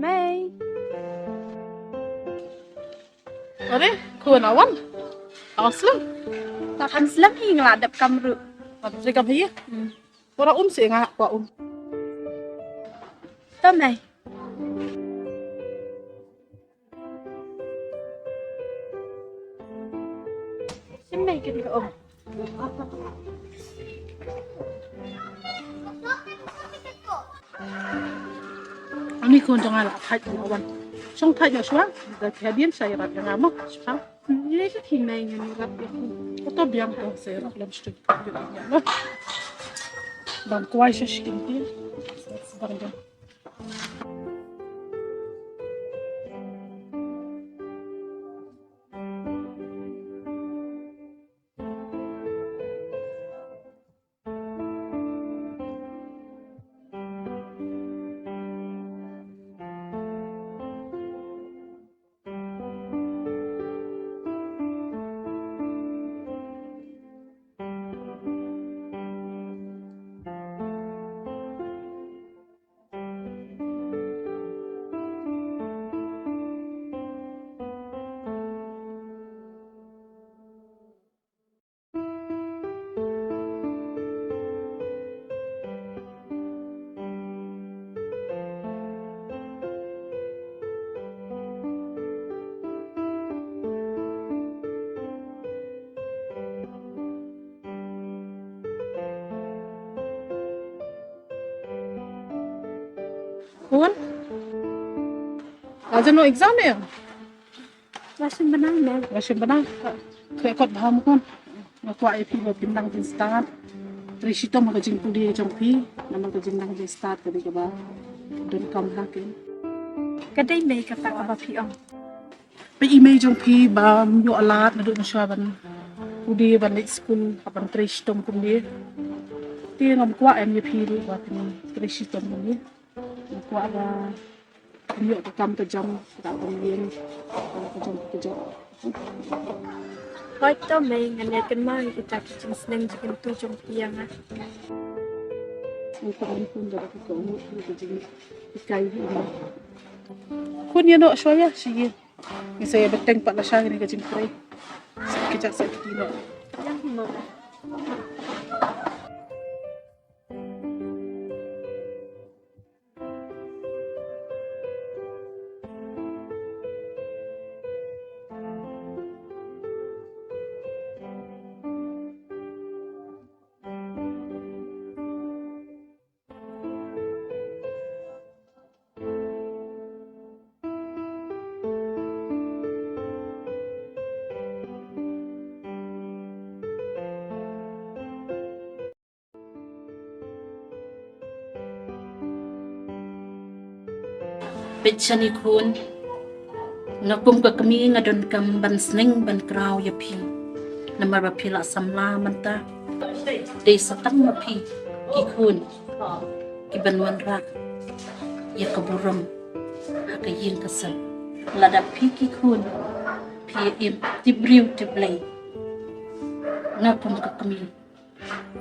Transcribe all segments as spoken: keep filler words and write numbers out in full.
Mei. Are, khun, la wan? La slem? Tang slem hi, nga la dep kam ruh. Wat ri kam hi? Hmm. Pura um seh nga kwah um. To mei. Shen mei kin ka um. Ani khun jong nga la thait, la wan. Shong thait ïa shuwa, da ki hadien sha ïarap ïa nga mo, shuwa. Ye ka ki mei ngan ïarap ïa ki. Ka to biang to sa ïarap lem shu. Bam kwai sha shi kin ti. Bam jong. Khun, la jan noh exam ne? Nga shim bnai ne. Nga shim bnai. Khreh kot bha mo khun. Nga kwah ïa phi ba phin nang jingstad. Trei shitom ha ka jingpule jong phi. Namar ka jingnang jingstad ka dei kaba donkam ha ki. Ka dei mei kata kaba phi ong. Phi i mei jong phi bam ïoh lad naduh mynshuwa ban pule, ban leit skul, ban trei shitom kumne. Te ngam kwah em ïa phi ruh ba phin trei shitom kumne. Nga kwah ba phin ïoh ka kam ka jam, ka kam ka jam ka jam. Hooid to mei, ngan ïa kynmaw ïa kita ki jingsneng jingkyntu jong phi ïa nga. Nga kwah ban pynda ka ka umur ka jinghikai hi. Khun ïa noh shuwa ïa shi ïa. Ngi sa ïa bteng pat lashai kane ka jingtrei. Sa ki jaka sa ki noh. Ïa hi mo. Peit shane khun, nga kum ka kmie nga donkam ban sneng ban kraw ïa phi. Namar ba phi la samla mynta. Dei sa tang ma phi ki khun kiban wanrah ïa ka burom ha ka ïing ka sem. Lada phi ki khun phi im tip briew tip Blei, nga kum ka kmie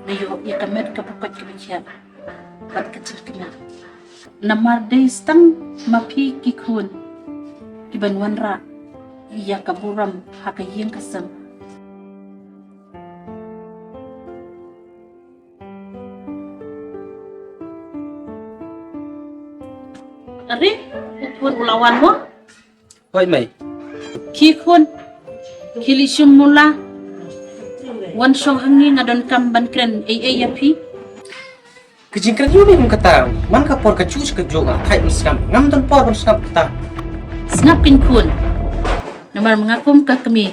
nga ïoh ïa ka met ka pyrkhat kaba khiah bad ka jingkmen. Namar dei sa tang ma phi ki khun kiban wanrah ïa ka burom ha ka ïing ka sem. Are, u khun u la wan mo? Hooid mei. Ki khun, ki leit shim mula. Wan shong hangne, nga donkam ban kren ei ei ïa phi. Ka jingkren ïa u mei kum kata, man ka por ka juh ka juh, nga thait ban sngap, ngam don por ban sngap kata. Sngap kin khun. Namar ma nga kum ka kmie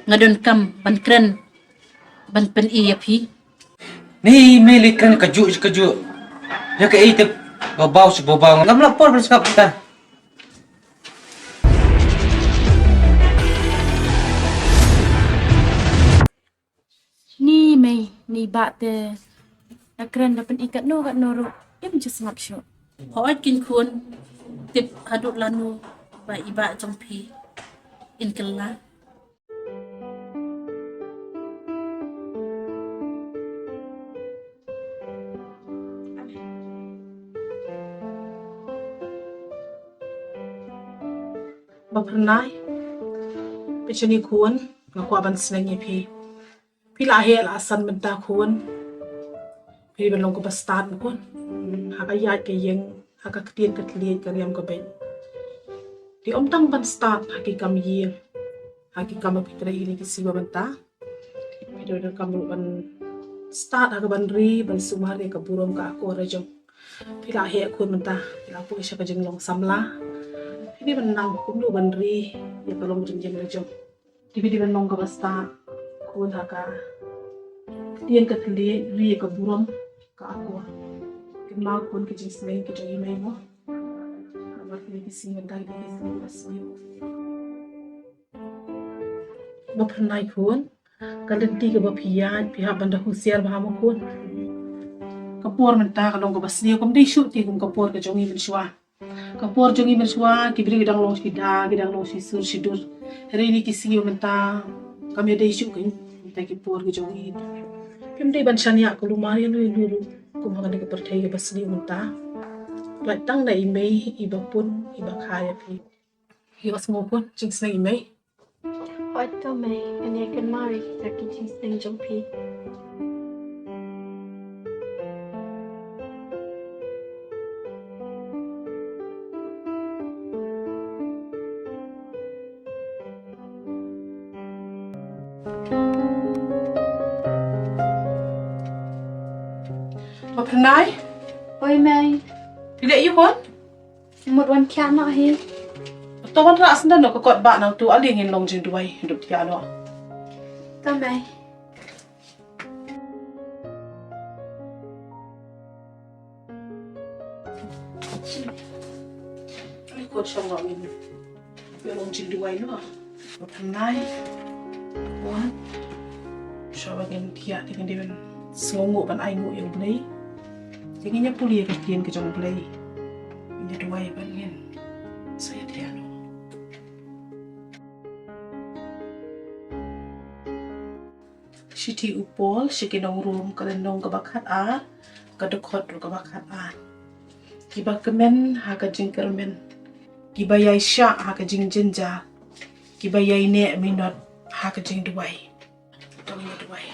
nga donkam ban kren ban pyni ïa phi. Ni mei lei kren kajuh kajuh. Ïa kaei te babaw shi babaw ngam lah por ban sngap kita. Ni mei ni bah te. Da kren da pyni katno katno ruh. Im ju sngap shuh. Hooid kin khun. Tip haduh lano ba i bah jong phi in kylla. Ba Phyrnai, phi shini khun, nga kwah ban sneng ïa phi. Phi la heh la san mynta khun. Phi ban long kaba stad khun. Ha ka ïaid ka ïeng, ha ka ktien ka thylliej ka riam ka beit. Te ym tang ban stad ha ki kam ïing, ha ki kam ba phi trei ïa ki sngi ba mynta. Phi donkam ruh ban stad ha ka ban ri ban sumar ïa ka burom ka akor la jong. Phi la heh khun mynta, phi la poi sha ka jinglong samla. Phi dei ban nang kumno ban ri ïa ka long jingïeng la jong. Te phi dei ban long kaba stad khun ha ka ktien ka thylliej, ri ïa ka burom ka akor. Kynmaw khun ki jingsneng ki jong i mei mo. Namar kine ki sngi mynta ki dei ki sngi ba sniew. Ba Phyrnai khun, ka lynti kaba phi ïaid phi hap ban da husiar bha mo khun. Ka por mynta ka long kaba sniew, kam dei shuh te kum ka por ka jong i mynshuwa. Ka por jong i mynshuwa ki briew ki dang long shi da, ki dang long shi sur shi dur. Hynrei kine ki sngi mynta kam ïadei shuh kein te ki por ki jong i. Phim dei ban shaniah kulmar ïa u ïa u ruh kum ha kane ka pyrthei kaba sniew mynta. Lait tang na i mei, i ba pun, i ba kha ïa phi. Ïohsngew khun, jingsneng i mei. Hooid to mei, ngan ïai kynmaw ïa kita ki jingsneng jong phi. Ba Phyrnai? Oi mei. Phi leh aiu khun? Mut wan thiah noh hi. To wanrah shen noh ka kot ba nangtu, ale ngin long jingduwai, dup thiah noh. To mei. Ale kot shong noh ngin. Ïa long jingduwai noh. Ba Phyrnai. Wan. Shuwa ba ngin thiah te ngin dei ban sngewnguh ban ainguh ïa U Blei. Te ngin ïa pule ïa ka ktien ka jong U Blei. Ngin ïa duwai ban ngin sa ïa thiah noh. Shithi u Paul sha ki nong Rom, ka lynnong kaba khatar, ka dkhot ruh kaba khatar. Kiba kmen ha ka jingkyrmen, kiba ïaishah ha ka jingjynjar, kiba ïaineh minot ha ka jingduwai. To ngin ïa duwai.